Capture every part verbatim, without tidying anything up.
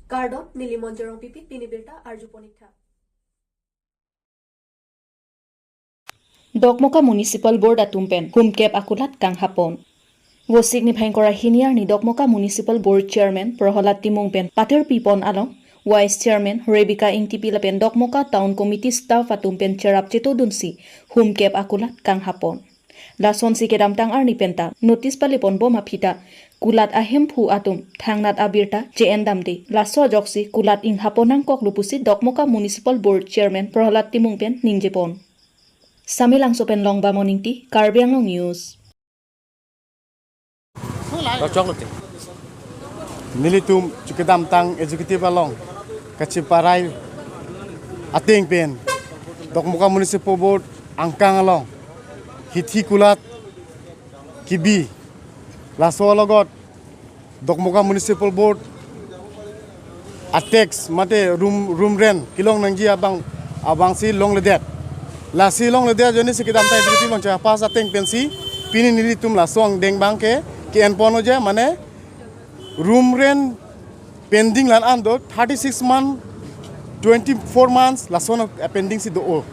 Kardom, neli Monjorong Pipi, pini birta arjuponik tha. Dokmoka Municipal Board atum pen humkep akulat kanghapon. Vosik niphai ingkoi ra hini arni Dokmoka Municipal Board Chairman Prohalad Timung pen patir pipon along Vice Chairman Rebecca Ingtipi lapen Dokmoka Town Committee staff atum pen cherap chetodunsi humkep akulat kanghapon. Lasonsi kedamtang arni penta notice palepon bom aphi ta kulat ahemphu atum thangnat abirta che-en damde. Laso ajoksi kulat inghapon nangkoklo pusi Dokmoka Municipal Board Chairman Prohalad Timung pen ningjepon. Samelangso pen Longbamon Ingti, Karbi Anglong News. Rachok lote. Nelitum chukedamtang executive along kacheparai ateng pen Dokmoka Municipal Board angkang along hithi kulat kibi, laso alogot Dokmoka Municipal Board a-tax mate room, room rent kelong nangji abang, abangsi longledet. Lasi longledet ajoinesi kedamtang executive along chepass ateng pensi pini nelitum laso angdeng abangke ke-enpon oje, mane room rent pending la-an do, thirty-six month, twenty-four months lason, eh, pending si do-o.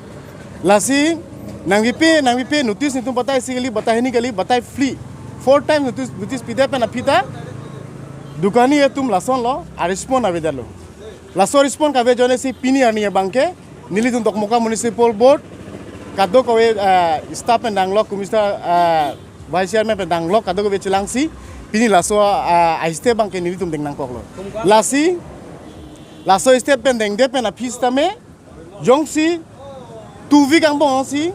Lasi nangpipe, nangpipe notice nelitum batai isi kali, batai hini kali, batai phli, four times notice, notice pidet pen aphi ta dukani atum lasonlo a-respond avedetlo. Laso respond kave ajoinesi pini arni abangke nelitum Dokmoka Municipal Board kadokave, eh, staff pen danglok, Commissioner, eh, Vice Chairman pen danglok kadokave chelangsi pini laso, eh, a-step abangke nelitum deng nangkoklo. Lasi laso step pen dengdet pen aphi sitame jongsi two week angbong si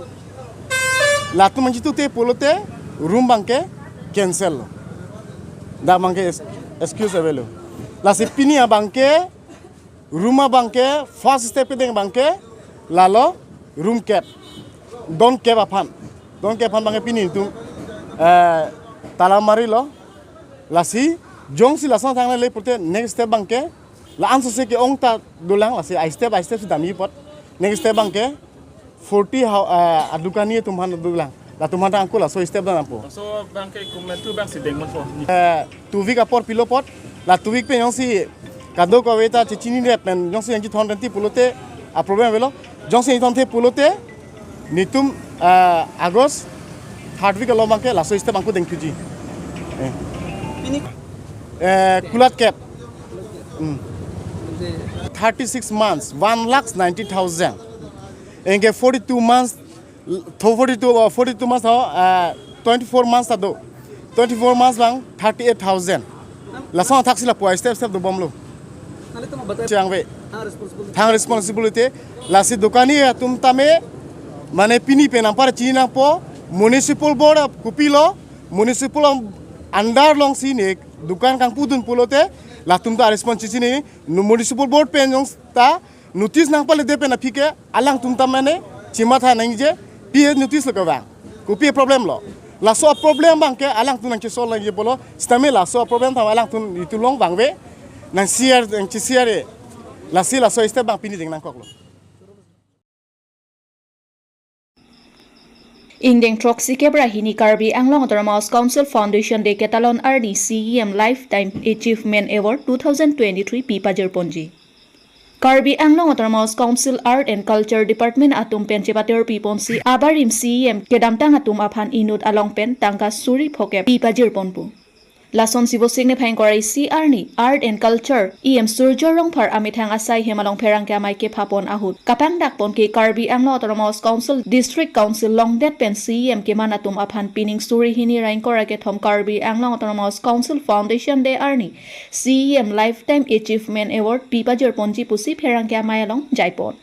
latum nangchetuthe pulote room abangke cancel lo. Dak abangke es-, excuse avelo. Lasi pini abangke room abangke first step kedeng abangke lalo room kep, don kep aphan. Don kep aphan abangke pini nelitum, eh, tala marilo. Lasi jongsi lason thangnat le pulote next step abangke la-an sose ke-ong ta dolang, lasi a-step a-step si damji apot. Next step abangke forty hou, eh, adukani atum aphan dolang. Latum aphan ta angkul laso step dampo. So abangke komantu abangsi dengponpo. Eh, two week apor pilo apot, la two week pen jongsi kadokave ta chechinine pen jongsi nangchethon renti pulote a-problem avelo. Jongsi nangchethon the pulote nelitum, eh, August third week along abangke laso step angkul dengthuji. Eh. Pini? Eh, kulat kep. Hmm. Thirty-six months, one lakh ninety thousand. Anke forty-two months, tho forty-two, uh, forty-two months, uh, twenty-four months ta do. Twenty-four months abang thirty-eight thousand. Lason athaksi lapu a-step step dobomlo. Nelitum batai. Chang ve. Thang responsibility. Thang responsibility. Lasi dukani atum tame, mane pini pen anpar chini nangpo, Municipal Board kopilo, Municipal under alongsi ne dukan kangpudun pulote, latum ta response chini, nu Municipal Board pen jongta notice nangpaledet pen aphi ke alangtum ta mane chematha nangji, pi notice lo kevang, kopi problem lo. Laso problem abangke alangtum nangche-solve nangji pulo, sitame laso problem ta alangtum itum along vangve, nang-share, nangche-share. Lasi laso step abang pini deng nangkoklo. Ingdeng throksi kep ra hini Karbi Anglong Autonomous Council Foundation Day ketalon arni C E M Lifetime Achievement Award two thousand twenty-three pi pajirponji. Karbi Anglong Autonomous Council Art and Culture Department atum pen chepatir piponsi abarim C E M kedamtang atum aphan inut along pen tangka suri phokep pi pajirponpo. Lasonsi Vosik niphai ingkoi ra isi arni Art and Culture E M Surjya Rongphar amethang asai hem along pherangke amei kephapon ahut kapangdakpon ke Karbi Anglong Autonomous Council District Council longdet pen C E M keman atum aphan pining suri hini ra ingkoi ra kethom Karbi Anglong Autonomous Council Foundation Day arni C E M Lifetime Achievement Award pi pajirponji pusi pherangke amei along jaipon.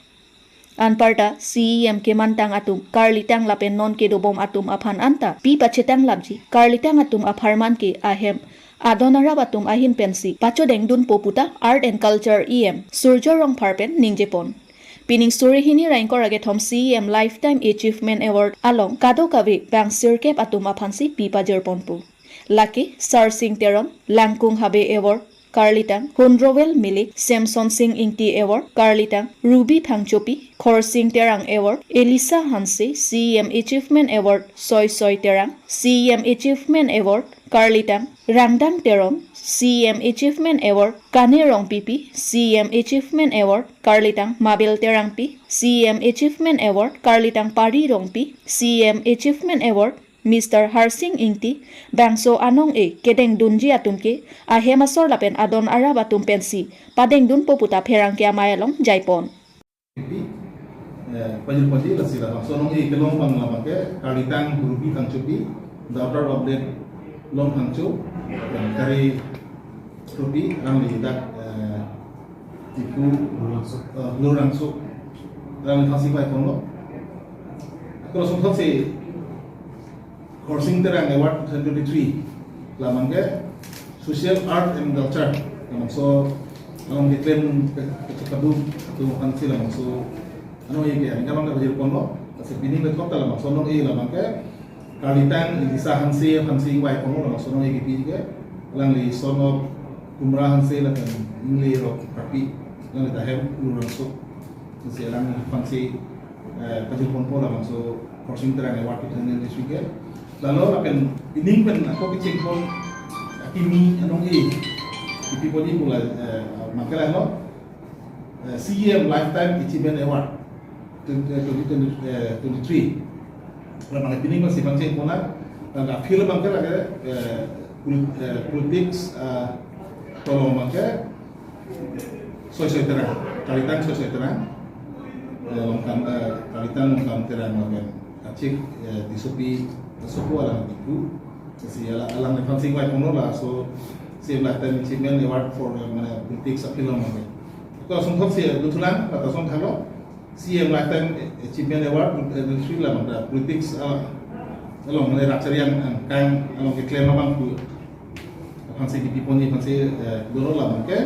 Anparta C E M kemantang atum, karlitang lapen non kedobom atum aphan anta pi pachetanglapji, karlitang atum apharman ke ahem adon arap atum ahin pensi pachodengdunpo puta Art and Culture E M Surjya Rongphar pen ningjepon. Pining suri hini ra ingkoi ra kethom C E M Lifetime Achievement Award along kadokave bang sirkep atum aphansi pi pajirponpo. Lake Sarsing Teron, Langkung Habe Award, Karlitang Hundrovel Milik, Samson Sing Ingti Award, Karlitang Ruby Phangchopi, Khorsing Terang Award, Elisa Hanse, C E M Achievement Award, Soi Soi Terang, C E M Achievement Award, Karlitang Rangdang Teron, C E M Achievement Award, Kane Rongpipi, C E M Achievement Award, Karlitang Mabel Terangpi, C E M Achievement Award, Karlitang Pari Rongpi, C E M Achievement Award, Mister Harsing Ingti, bangso anong-e kedengdunji atum ke ahem asor lapen adon arap atum pensi padengdunpo puta pherangke amei along jaipon. Eh, pajir pajir lasi labangso anong-e kelong abang labang ke Karlitang Ruby Phangchopi, daughter of late Long Phangcho, dan Kare Ruby, alangli dak, eh, Diphu, eh, Lurangso, alangli phansi ingvai ponlo. Ako lason thotsi Khorsing Terang Award twenty twenty-three labang ke Social Art and Culture, labangso along keklem ke, ke, kechepadu atum aphansi labangso anong-e ke aningkan abang ke pajir ponlo. Lasi pining le thot ta labangso anong-e labang ke Karlitang Elisa Hanse aphansi ingvai ponlo, labangso anong-e kipi ke. Alangli son of Kumra Hanse lapen Ingle Rok Rapi, alangli ta hem Lurangso. Lasi alangli aphansi, eh, pajir ponpo labangso Khorsing Terang Award twenty twenty-three ke. Lalo lapen pining pen ako kecheng pon akimi anong-e kipi ponji pu la, eh, abang ke lalo, eh, C E M Lifetime Achievement Award twenty, eh, twenty twenty, eh, twenty-three. Labang pining pensi phansi ingpon, lapen aphi labang ke lake, eh, pol-, eh, politics, eh, tolong abang ke Soi Soi Terang, Karlitang Soi Soi Terang, eh, Longkam, eh, Karlitang Longkam Terang lapen kachik, eh, Tissopi, Tissopi alang Diphu, lasi ala-, alangli phansi ingvai ponlo laso C E M Lifetime Achievement Award for, eh, mane politics aphi along mane. Ako lason thotsi, eh, dothulang, lapen lason thalo, C E M Lifetime Achievement Award, eh, twenty twenty-three labang ta politics, ah, along mane rat chariang angkang along keklem abang pu aphansi kipi ponji aphansi, eh, dolo labang ke,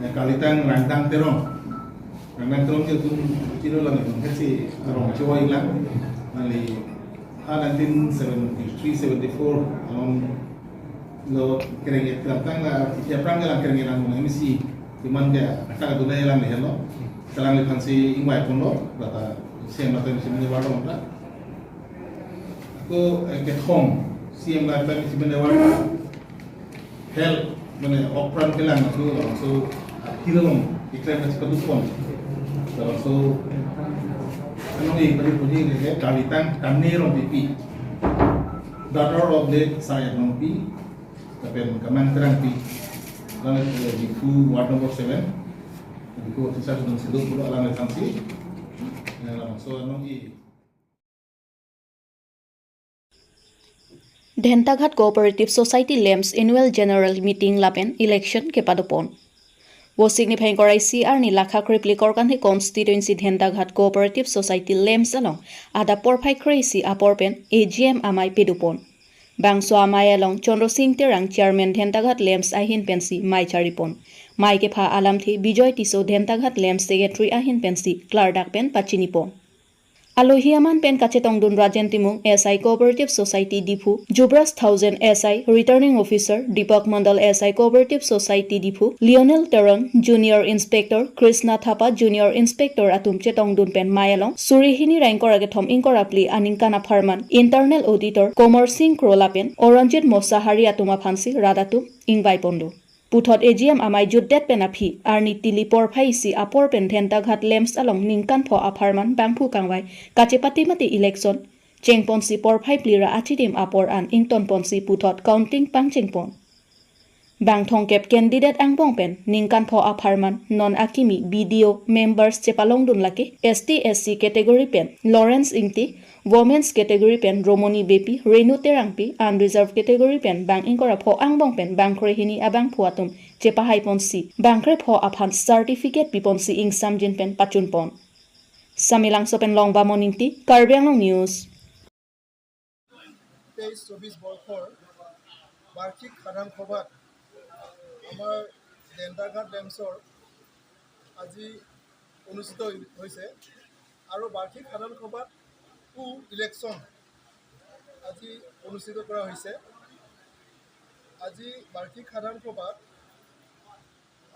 eh, Karlitang Rangdang Teron. Rangdang Teron ke atum chiro lang, atum hesi arong choi lang. Nali ha nineteen seventy-three seventy-four along lo kereng-et lamtang la, isi aphrang ke lang kereng-et lang M C, iman ke akar aduna lang le helo. Alangli phansi ingvai ponlo, lapen C E M Lifetime Achievement Award along ta. Ako, eh, kethom C E M Lifetime Achievement Award health, mane, okpran kelang aso, so, ah, hilong iklem kachepadu pon. So, so, anong-e pajir ponji ke Karlitang Kane Rongpipi, daughter of late Sayat Rongpi, lapen Kamang Terangpi, alangli, eh, Diphu Ward number seven, Diphu officer dun sido pulo alangli phansi, eh, labangso anong-e. Dhentaghat Cooperative Society LAMPS Annual General Meeting lapen election kepadopon. Vosik niphai ingkoi ra isi arni lakha krepli korkanthi constituency Dhentaghat Cooperative Society LAMPS along adap porphai kre-isi apor pen A G M amei padopon. Bangso amei along Chandra Sing Terang, Chairman Dhentaghat LAMPS ahin pensi mei charipon. Mei kepha alamthe Bijoy Tisso, Dhentaghat LAMPS Secretary ahin pensi klardak pen pachinipon. Alohi aman pen kachetongdun Rajen Timung, S I Cooperative Society Diphu, Jubras Thousand, S I Returning Officer, Deepak Mandal, S I Cooperative Society Diphu, Lionel Teron, Junior Inspector, Krishna Thapa, Junior Inspector atum chetongdun pen mei along suri hini ra ingkoi ra kethom ingkoi ra phli aningkan apharman Internal Auditor Komor Sing Kro lapen Oranjit Mosahari atum aphansi rat atum ingvai ponlo. Puthot A G M amei jutdet pen aphi arni tili porphai isi apor pen Dhentaghat LAMPS along ningkan pho apharman bangphu kangvai kachepate mate election chengponsi porphai phli ra achidim apor an ingtonponsi puthot counting pangchengpon. Bang thomkep candidate angbong pen ningkan pho apharman non akimi B D O members chepalongdun lake S T S C category pen Lawrence Ingti, Women's category pen Romoni Beypi, Renu Terangpi, Unreserved category pen bang ingkoi ra pho angbong pen bang kre hini abangphu atum chepahaiponsi bang kre pho aphan certificate piponsi ingsamjin pen pachunpon. Samelangso pen Longbamon Ingti, Karbi Anglong News. তেইছ চৌবিছ বৰ্ষৰ বাৰ্ষিক সাধাৰণ সভাত আমাৰ ডেন্টাঘাট ডেমছৰ আজি অনুষ্ঠিত হৈছে আৰু বাৰ্ষিক সাধাৰণ সভাত কো ইলেকশ্যন আজি অনুষ্ঠিত কৰা হৈছে। আজি বাৰ্ষিক সাধাৰণ সভাত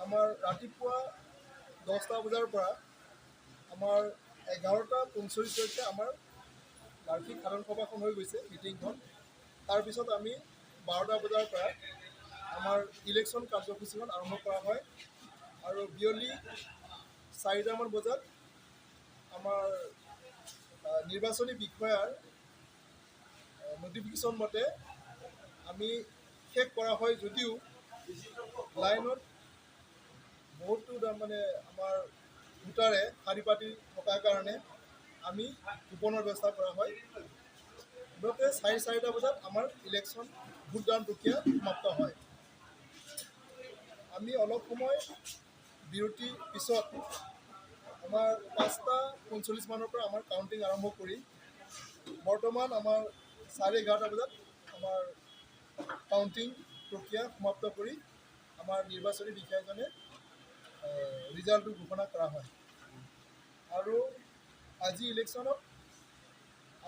আমাৰ ৰাতিপুৱা দহটা বজাৰ পৰা আমাৰ এঘাৰটা পঞ্চল্লিছলৈকে আমাৰ বাৰ্ষিক সাধাৰণ সভাখন হৈ গৈছে, মিটিংখন। তাৰপিছত আমি বাৰটা বজাৰ পৰা আমাৰ ইলেকশ্যন কাৰ্যসূচীখন আৰম্ভ কৰা হয় আৰু বিয়লি চাৰিটামান বজাত আমাৰ, আহ, নিৰ্বাচনী বিষয়াৰ, আহ, নটিফিকেশ্যন মতে আমি শেষ কৰা হয় যদিও লাইনত বহুতো তাৰমানে আমাৰ ভোটাৰে শাৰী পাতি থকাৰ কাৰণে আমি কুপনৰ ব্যৱস্থা কৰা হয়। মুঠতে চাৰি, চাৰিটা বজাত আমাৰ ইলেকশ্যন ভোটদান প্ৰক্ৰিয়া সমাপ্ত হয়। আমি অলপ সময় বিৰতিৰ পিছত আমাৰ পাঁচটা পঞ্চল্লিছ মানৰ পৰা আমাৰ কাউণ্টিং আৰম্ভ কৰিম। বৰ্তমান আমাৰ চাৰে এঘাৰটা বজাত আমাৰ কাউণ্টিং প্ৰক্ৰিয়া সমাপ্ত কৰি আমাৰ নিৰ্বাচনী বিষয়াজনে, আহ, ৰিজাল্টটো ঘোষণা কৰা হয়। আৰু আজি ইলেকশ্যনত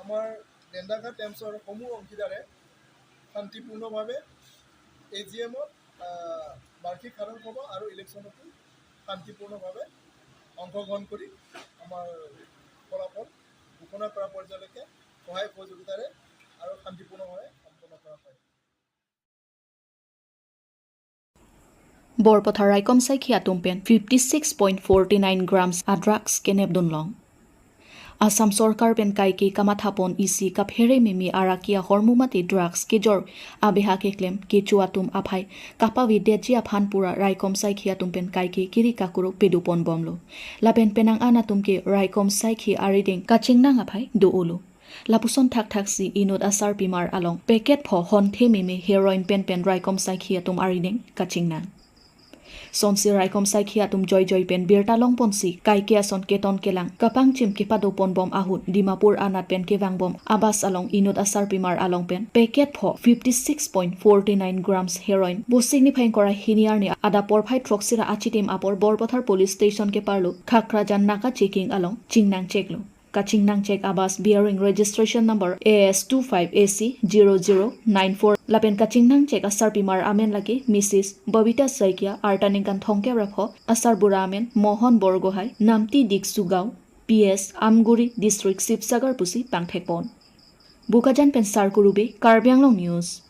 আমাৰ ডেন্দাঘাট লেম্পছৰ সমূহ অংশীদাৰে শান্তিপূৰ্ণভাৱে এ জি এমত, আহ, বাৰ্ষিক সাধাৰণ সভা আৰু ইলেকশ্যনতো শান্তিপূৰ্ণভাৱে অংশগ্ৰহণ কৰি আমাৰ ফলাফল ঘোষণা কৰা পৰ্যায়লৈকে সহায় সহযোগিতাৰে আৰু শান্তিপূৰ্ণভাৱে সম্পন্ন কৰা হয়। Borpathar raikom saikhi atum pen fifty six point forty nine grams a drugs kenep dunlong. Assam sorkar pen kaike kamathapon isi kaphere mimi araki ahormu mate drugs kejor abeha keklem kecho atum aphai kapavedetji aphan pura raikom saikhi atum pen kaike kiri kakuru pedupon bomlo. Lapen penang an atum ke raikom saikhi arideng kachingnang aphai do-olo. Lapuson thakthaksi inut asarpimar along packet pho honthe meme heroin penpen raikom saikhi atum arideng kachingnang. Sonsi raikom saikhi atum joijoi pen birta longponsi kaike ason keton kelang kapangchim kepadopon bom ahut Dimapur anat pen kevangbom abus along inut asarpimar along pen packet pho fifty six point forty nine grams heroin Vosik niphai ingkoi ra hini arni adap porphai throksi ra achitim apor Borpathar police station keparlo Khakrajan naka checking along chingnangcheklo. Kachingnangchek abus bearing registration number A S two five A C zero zero nine four lapen kachingnangchek asarpimar amen lake Missus Babita Saikia, arta ningkan thomkep ra pho, asarbura amen Mohon Borgohai, Namti Diksu Gaon, P S Amguri, District Sibsagar pusi pangthekpon. Bokajan pen Sarkuru Bey, Karbi Anglong News.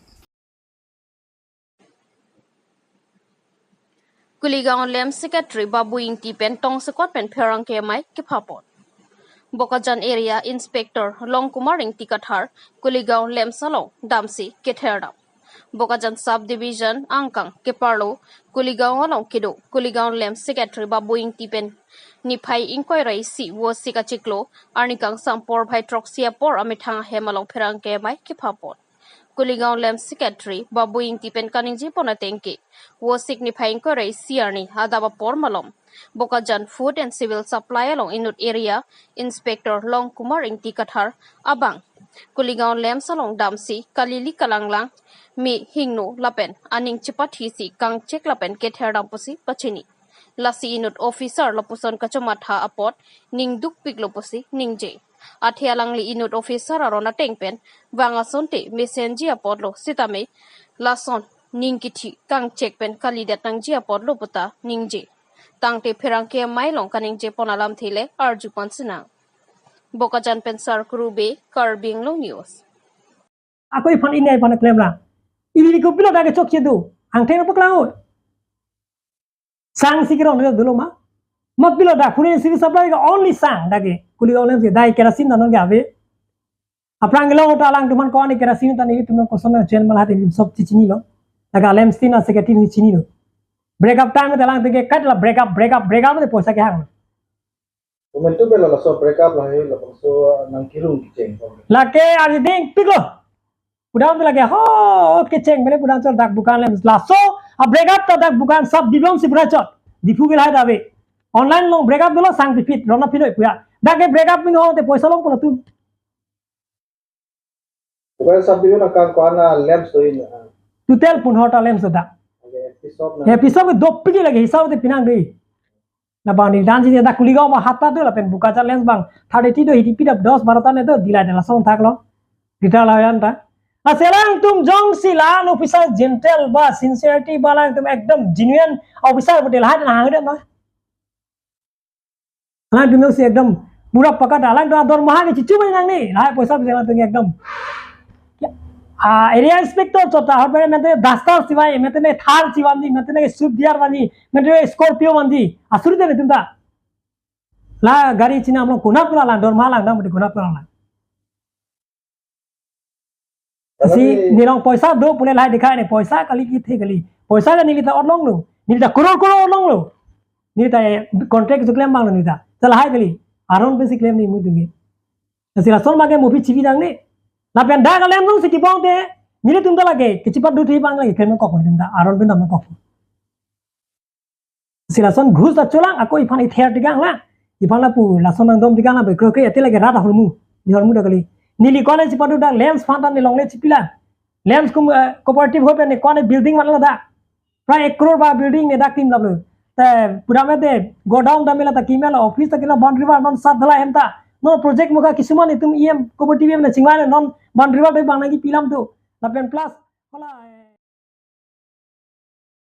Kuligaon LAMPS Secretary Babu Ingti pen tongsekot pen pherangke amei kephapon. Bokajan Area Inspector Longkumar Ingti Kathar Kuligaon LAMPS along damsi ketherdam. Bokajan Sub Division angkang keparlo Kuligaon along kedo Kuligaon LAMPS Secretary Babu Ingti pen niphai ingkoi ra isi Vosik achiklo arni kangsam porphai throksi apor amethang ahem along pherangke amei kephapon. Kuligaon LAMPS Secretary Babu Ingti pen kaningjepon ateng ke, Vosik niphai ingkoi ra isi arni adap apor malom Bokajan Food and Civil Supply along inut Area Inspector Longkumar Ingti Kathar abang Kuligaon LAMPS along damsi kalili kalanglang, me hingno lapen aning chepathisi kangchek lapen ketherdam pusi pachini. Lasi inut officer lapuson kachomatha apot ning dukpiklo pusi ningje. Athe alangli inut officer aron ateng pen vang asonte mesenji apotlo sitame lason ning kithi kangchek pen kalidet nangji apotlo puta ningje. Tangte pherangke amei along kaningjepon alamthe le arjupon sinang. Bokajan pen Sarkuru Bey, Karbi Anglong News. Ako iphan ini iphan klemlang. Ili ko pilo dak ke chokche do. Angtheng paklang o. Sang si kerong dolo ma. Ma pilo dak Food and Civil Supply ke only sang dak ke. Kuligaon LAMPS ke dai kerosene non ke ave. Aphrang ke long ta alangtum aphan ko-an kerosene ta nelitum koson na chen malat nelitum sob chechinilo. Dak LAMPS tin a secretary chinilo. Break up time ta alangtum ke katla break up, break up, break up de poisa kehang. Momentum bela laso break up lahai labangso nangkirung kecheng. Lake arjiding piklo. Pudam tu lake ho kecheng bele pudam chot dak bukan LAMPS. Laso a break up ta dak bukan sub division si pura chot. Diphu ke lahai ta ave. Online along break up dolo sang pipit rona pilo puya. Dak ke break up min ho te poisa longpo latum. Well, sub division akam ko-an a LAMPS do in, ah. Total punhor ta LAMPS do dak. Okay, episode na. Episode ke dopik lagi hisab te pinang dei. Labang ni dan si dak Kuligaon ma hatta do lapen Bokajan LAMPS bang thirty do hiti pidap dos baro ta ne do dilai de lason thaklo. Dita layan ta. Lasi alangtum jongsi la-an officer gentle ba sincerity ba alangtum ekdom genuine officer pute lahai nang hangdem na. Alangtum jongsi ekdom pura pakka ta alangtum dormaha ke chichu bai nangne. Lahai poisa puse alangtum ekdom. Ah, area inspector chot ta hot bai mente duster chivai, mente ne Thar chivanji, mente ne Swift Dzire vanji, mente ne Scorpio vanji. Asuri de netum ta. La gari chinam lo konat pula lang, dormaha langdam pute konat pula lang. Si nirong poisa do pule lahai dikhai ne, poisa kali kithe kali. Poisa ke neli ta orlonglo. Neli ta crore crore orlonglo. Neli ta, eh, contract kechoklem abang lo neli ta. Ta lahai kali. Aron pensi klemne mudunge. Lasi lason abang ke mopi chibi nangne. Lapen dak alem jongsi kibong te, nelitum ta lake kechipatdun thi abang lake klem nangkok netum ta. Aron pen dam nangkok. Si lason ghus ta cholang, ako iphan ither tikang la. Iphan lapu lason nangdom tikang la, bekro kre ate lake rat ahormu. Ni hormu dak kali. Neli ko-an chipatdun dak Lands Fund ta ne longle chipila. Lands kum, eh, cooperative ho pen ne ko-an building vanlo dak. Prai ek crore ba building ne dak kim laplo. Te pura me te godown ta mela ta kimela, office ta kimela, boundary wall non sat dala hem ta. Non project muka kisuman itum E M cooperative E M ne chingvai non boundary wall ta bang nangji pilam tu. Lapen plus, hala, eh,